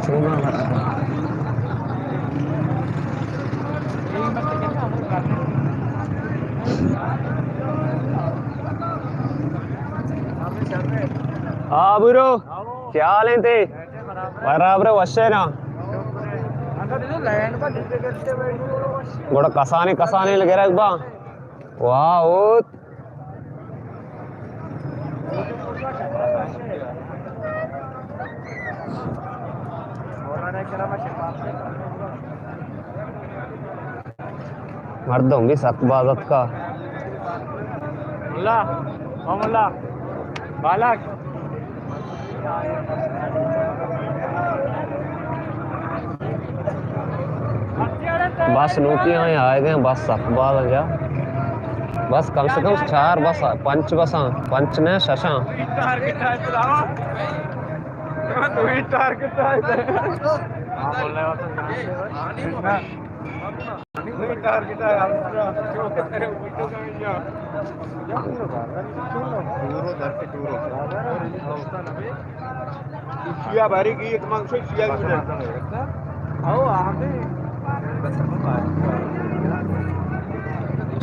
چوناں مرد؟ آ برو، چے حال اِنت؟ برابر، وش ئے نا؟ گڑا کسانیں کسانیں گرگ باں۔ واہ، اوت۔ مردم بھی سک باز اتکا۔ ملا، او ملا، بالک۔ بس نوکی آئے، آئے گئے، بس سک باز جا۔ بس کم سے کم چار بس، پنچ بس، پنچ نہ، ششاں۔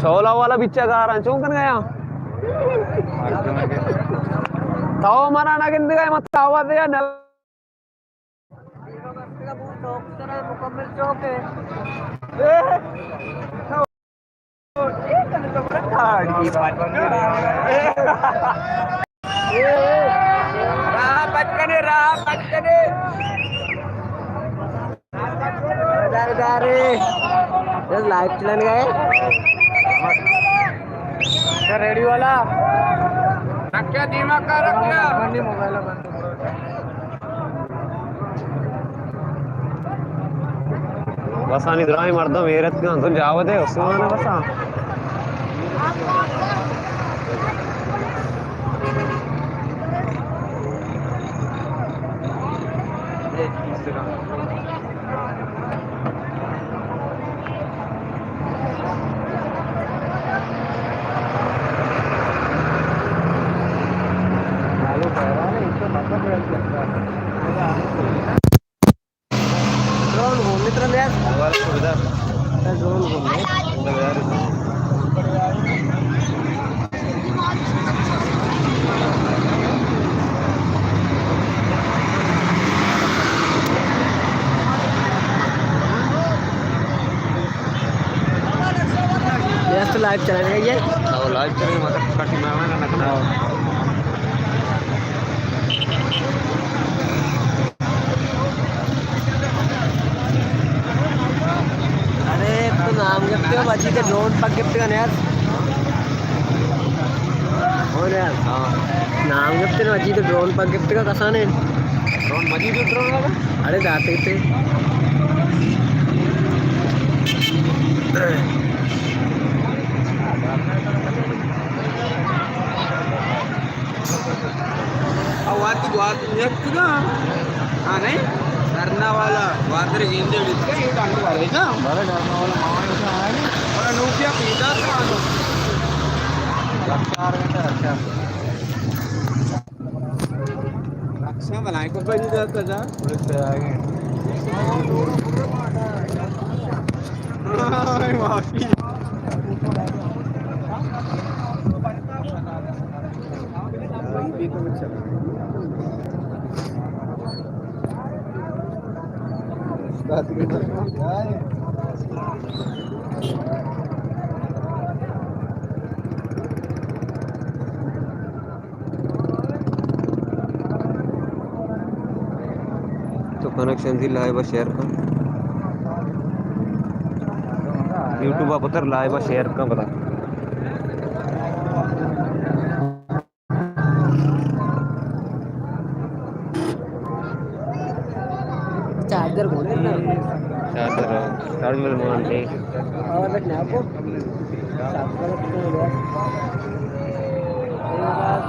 چولا والا بچہ گاراں چون کن گیا؟ تو منا نہ گندگا، مت آواز دے نہ۔ راہ پچ کنے، راہ پچ کنے۔ دار، دار۔ بس لائیو چلن گئے۔ ریڈیو والا۔ رکھیا دیما کا رکھیا۔ بسانی درائیں مردم ایر اتکاں، تو جاوت ئے عثمان بسا۔ ڈرون گون متر نیاز۔ موبائل سویدھا۔ ڈرون گون۔ یس، تو لائیو چلائے گا یہ؟ ہاں، لائیو چلائے، مگر کٹی میں آنا نہ کرنا۔ ہاں۔ ارے، تو نام گپتے ہو، مجید ڈرون پک گپتے ہو یار۔ ہو یار۔ ہاں۔ نام گپتے نا، مجید ڈرون پک گپتے کا کسانے؟ ڈرون مجید ڈرون والا؟ ارے، جاتے تھے۔ آ وہدی گوات نیتکگاں۔ ہاں، نہیں؟ دھرنا والا گوادر گیندے بیتگا، یہ ڈاکٹر والے نا۔ بلے دھرنا والا ماما نے کہا ہے نا۔ اور نوکیا پیدا تو آنو۔ رفتار میں تو رفتار۔ رکشا بلائیں کو بجی جاتا جا۔ پولیس سے آ گئے۔ ہاں، معافی۔ تو کنکشن تھی لائیو شیئر کن۔ یوٹیوب ءَ پتر لائیو شیئر کن پدا۔ چارجر کون ہے نا؟ چارجر، چارجر مان دے۔ اور بٹ نہ کو۔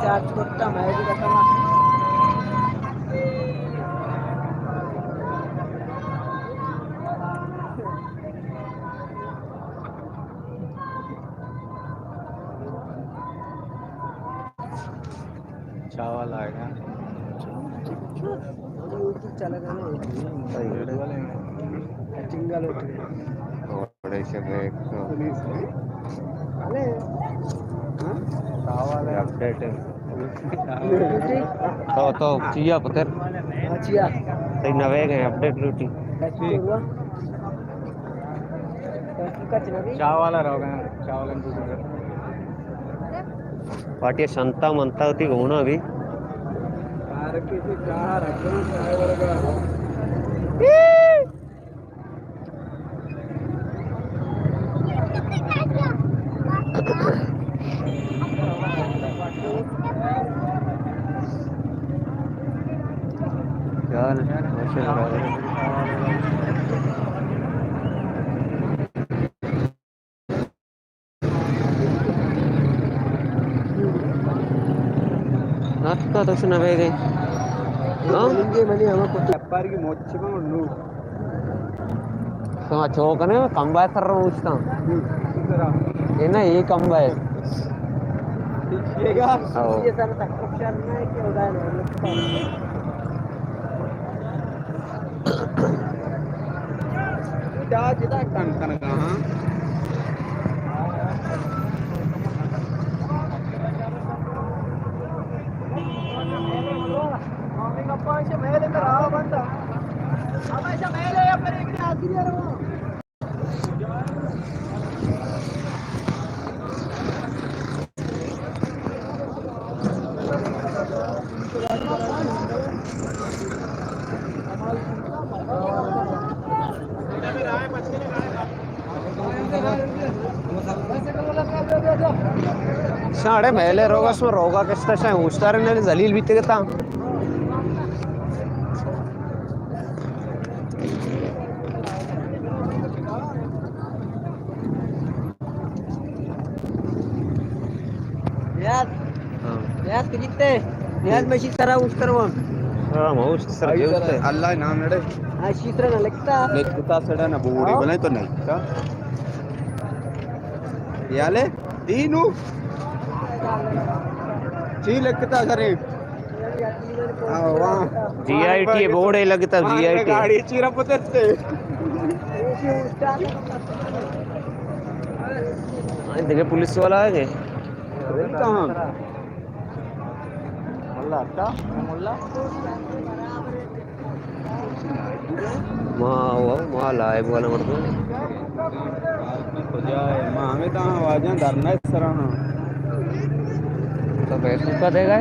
چارج کرتا میں بھی کرتا ہوں۔ چاول آئے گا۔ صحیح ہے۔ ٹنگا لوٹ گئے۔ بڑے شبے۔ چاول ہے۔ اپڈیٹ ہے۔ تو، تو چیا پتر۔ ہاں، چیا۔ صحیح نوے گئے اپڈیٹ ڈیوٹی۔ چاول آ رہا ہوگا، چاول۔ پارٹی شنتا منتا ہوتی گونا بھی۔ کیا حال ہے؟ نتکا تو شنا بے گئے۔ ہاں؟ منی ہما کت اپار کی موچ بان نو۔ تو چوک نے کمبا سر روشتا۔ یہ نا، یہ کمبا ہے۔ یہ گا۔ او۔ یہ سر تک شر نہ ہے کہ خدا نے۔ جدا جدا کن کنگا ہاں۔ شاڑے میلے روگا سو روگا کشتا شاہ اوشتار نے ذلیل بیتے گتا۔ یار، ہاں۔ یار، کلیتے۔ یار، میں شی طرح اس طرح ہوں۔ ہاں، میں اس طرح جو ہے۔ اللہ نام لڑے۔ ہاں، شی طرح نہ لگتا۔ لکھتا سڑا نہ بوڑی ہاں۔ بولے تو نہیں۔ کیا؟ یالے؟ تینو؟ چی لکھتا کرے؟ جی آئی ٹی بورڈ ہے لگتا، جی آئی ٹی۔ گاڑی چیرا پترتے۔ دیکھے پولیس والا آ گئے۔ کہاں؟ ملا، کیا؟ ملا؟ ما، ما لائیو والا مردم۔ کجا ہے؟ ما ہمیں تاں واجہ دھرنا سرانا۔ تو فیس بک کا دے گا؟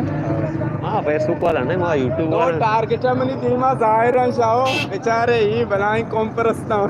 ہاں، فیس بک والا نہیں، ما یوٹیوب تو والا۔ ٹارگٹ ہے منی دیما ظاہر ہے شاہو۔ بیچارے یہ بلائیں قوم پرستاں۔